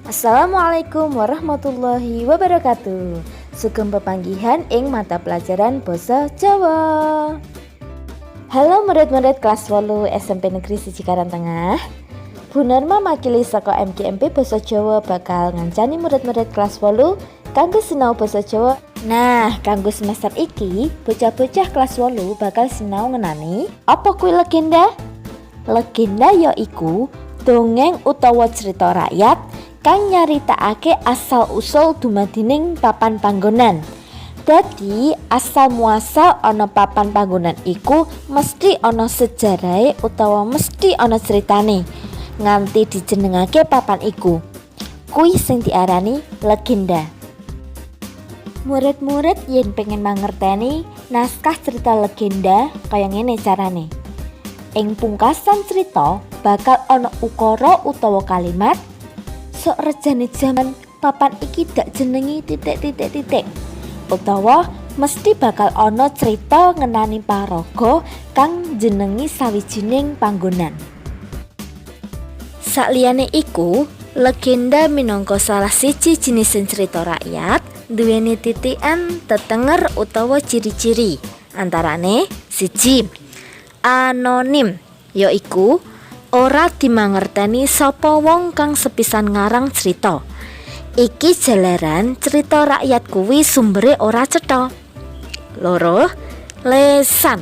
Assalamualaikum warahmatullahi wabarakatuh. Sugeng pepanggihan ing mata pelajaran Basa Jawa. Halo murid-murid kelas 8 SMP Negeri 1 Karangtengah. Bu Norma makili saka MGMP Basa Jawa bakal ngancani murid-murid kelas 8 kanggo sinau basa Jawa. Nah, kanggo semester iki, bocah-bocah kelas 8 bakal sinau ngenani apa kuwi legenda? Legenda ya iku dongeng utawa cerita rakyat kang nyaritakake asal usul dumadining papan panggonan. Dadi asal muasal ana papan panggonan iku mesti ana sejarahe utawa mesti ana critane nganti dijenengake papan iku. Kuwi sing diarani legenda. Murid-murid yen pengen mangerteni naskah cerita legenda kaya ngene carane. Ing pungkasan cerita bakal ana ukara utawa kalimat sok rejane jaman papan iki dak jenengi titik titik titik, utawa mesti bakal ana cerita ngenani paraga kang jenengi sawijining panggonan. Sakliyane iku, legenda minangka salah siji jinis cerita rakyat duweni titikan tetenger utawa ciri-ciri, antarane 1, anonim, yaiku ora dimangerteni sapa wong kang sepisan ngarang cerita. Iki jalaran cerita rakyat kuwi sumbere ora cetha. 2, lesan,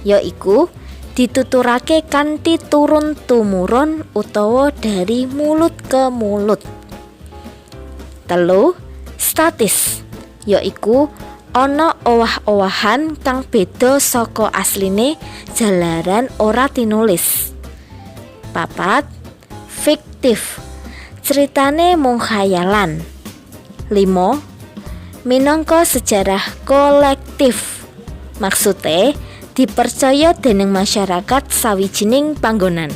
yaiku dituturake kanthi turun tumurun utawa dari mulut ke mulut. 3, statis, yaiku ana owah-owahan kang beda saka asline jalaran ora tinulis. 4, fiktif, ceritane mung khayalan. 5, minangka sejarah kolektif, maksude dipercaya dening masyarakat sawijining panggonan.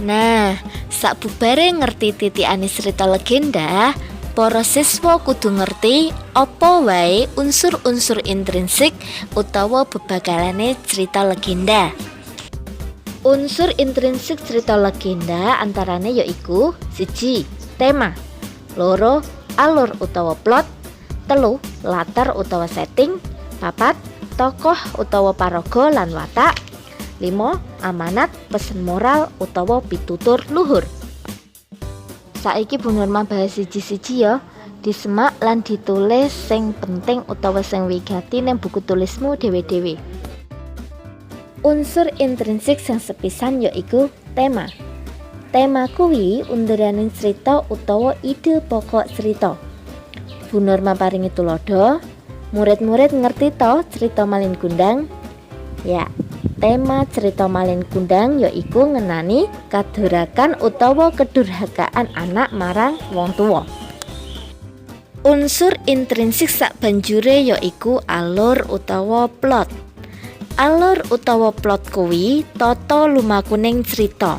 Nah, sakbubare ngerti titikane cerita legenda, para siswa kudu ngerti apa wae unsur-unsur intrinsik utawa bebakalane cerita legenda. Unsur intrinsik cerita legenda antarane yaiku 1, tema, 2, alur utawa plot, 3, latar utawa setting, 4, tokoh utawa paraga lan watak, 5, amanat pesen moral utawa pitutur luhur. Saiki Bu Nurma bahas siji-siji ya. Disemak lan ditulis sing penting utawa sing wigati ning buku tulismu dhewe-dhewe. Unsur intrinsik sing sepisan yaiku tema. Tema kuwi underaning cerita utawa ide pokok cerita. Bu Nurma paringi tuladha, murid-murid ngerti to cerita Malin Kundang? Ya, tema cerita Malin Kundang yaiku ngenani kadurakan utawa kedurhakaan anak marang wong tuwa. Unsur intrinsik sakbanjure yaiku alur utawa plot. Alur utawa plot kuwi tata lumakuning crita.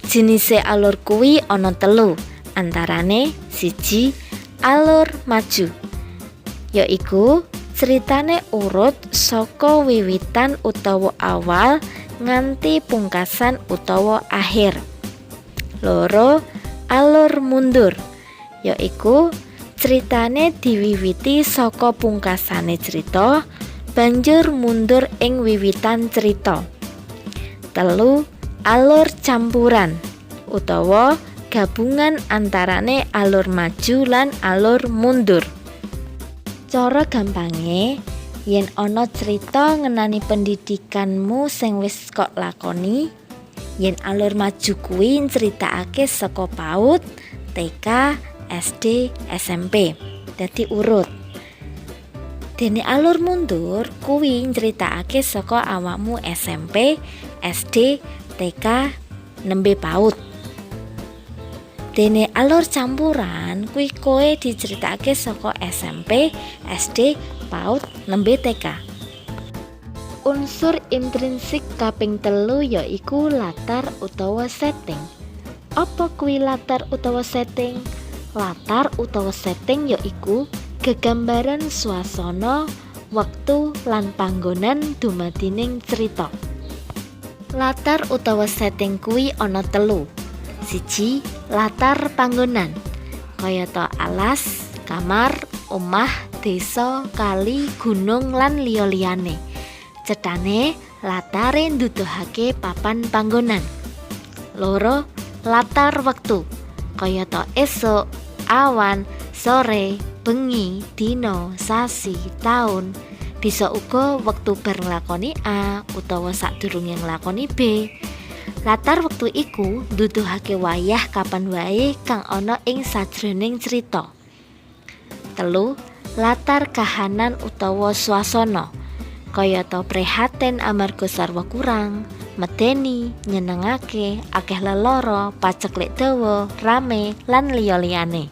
Jinise alur kuwi ana telu, antarane 1, alur maju, yaiku critane urut saka wiwitan utawa awal nganti pungkasan utawa akhir. 2, alur mundur, yaiku critane diwiwiti saka pungkasane crita banjur mundur ing wiwitan crita. 3, alur campuran utawa gabungan antarane alur maju lan alur mundur. Cara gampange, yen ana crita ngenani pendidikanmu sing wis kok lakoni, yen alur maju kuwi nyritakake saka PAUD, TK, SD, SMP. Dadi urut. Dene alur mundur kuwi nyritakake saka awakmu SMP, SD, TK, nembe PAUD. Dene alur campuran kuwi kowe diceritakake saka SMP, SD, PAUD, nembe TK. Unsur intrinsik kaping telu yaiku latar utawa setting. Apa kuwi latar utawa setting? Latar utawa setting yaiku gegambaran swasana, wektu lan panggonan dumadining crita. Latar utawa setting kuwi ana telu. Siji, latar panggonan. Kayata alas, kamar, omah, desa, kali, gunung lan liya-liyane. Cethane latare nduduhake papan panggonan. Loro, latar wektu. Kayata esuk, awan, sore, bengi, dina, sasi, taun. Bisa uga wektu bar nglakoni A utawa sadurunge nglakoni B. Latar wektu iku nduduhake wayah kapan wae kang ana ing sajroning crita. Telu, latar kahanan utawa swasana. Kayata prihatin amarga sarwa kurang, medeni, nyenengake, akeh lelara, paceklik dawa, rame, lan liya-liyane.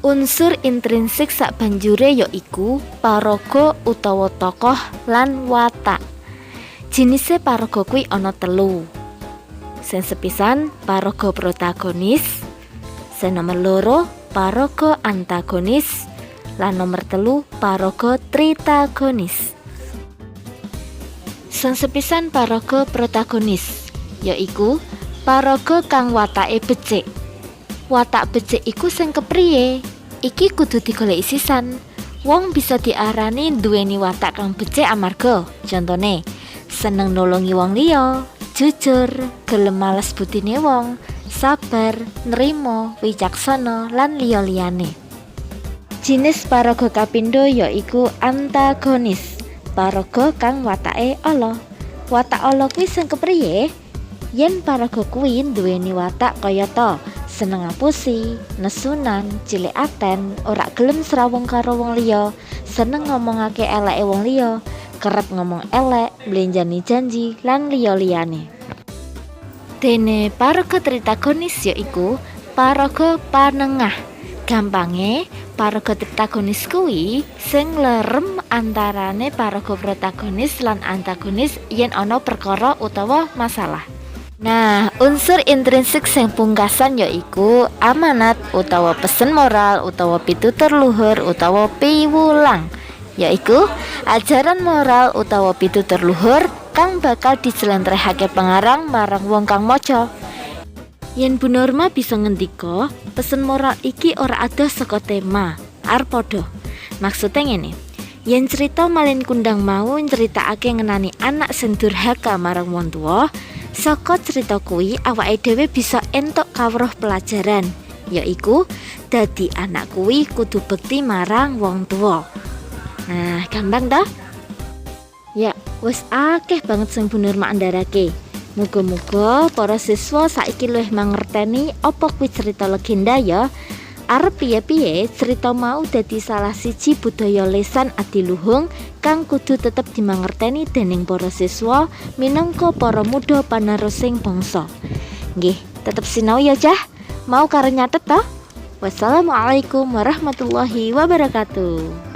Unsur intrinsik sabanjure ya iku paraga utawa tokoh lan watak. Jinise paraga kuwi ana telu. Sing sepisan paraga protagonis, sing nomer loro paraga antagonis, lan nomer telu paraga tritagonis. Sing sepisan paraga protagonis, yaiku paraga kang watake becik. Watak becik iku sing kepriye? Iki kudu digoleki sisan. Wong bisa diarani nduweni watak kang becik amarga contone seneng nulungi wong liya, jujur, gelem males budine wong, sabar, nrimo, wicaksana lan liya-liyane. Jinis paraga kapindho ya iku antagonis, paraga kang watake ala. Watak ala kuwi sing kepriye? Yen paraga kuwi nduweni watak kayata seneng ngapusi, nesunan, cilik aten, ora gelem srawung karo wong liya, seneng ngomongake eleke wong liya, kerep ngomong elek, mblenjani janji, lan liya-liyane. Dene paraga tritagonis ya iku paraga panengah. Gampange, paraga tritagonis kuwi sing lerem antarane paraga protagonis lan antagonis yen ana perkara utawa masalah. Nah, unsur intrinsik sing pungkasan yaiku amanat utawa pesen moral utawa pitutur luhur utawa piwulang, yaiku ajaran moral utawa pitutur luhur kang bakal dijlentrehake pengarang marang wong kang maca. Yen Bu Norma bisa ngendika, pesen moral iki ora adoh saka tema, arep padha. Maksude ngene. Yen cerita Malin Kundang mau nyritakake ngenani anak sing durhaka marang wong tuwa, saka cerita kuwi awake dhewe bisa entuk kawruh pelajaran, yaiku dadi anak kuwi kudu bekti marang wong tuwa. Nah, gampang toh? Ya, wis akeh banget sing Bu Nurma andharake. Muga-muga para siswa saiki luwih mangerteni apa kuwi cerita legenda ya. Arep piye-piye, cerita mau dadi salah siji budaya lesan adiluhung kang kudu tetep dimangerteni dening para siswa minangka para muda panerusing bangsa. Nggih, tetep sinau ya, Cah. Mau karo nyatet toh? Wassalamualaikum warahmatullahi wabarakatuh.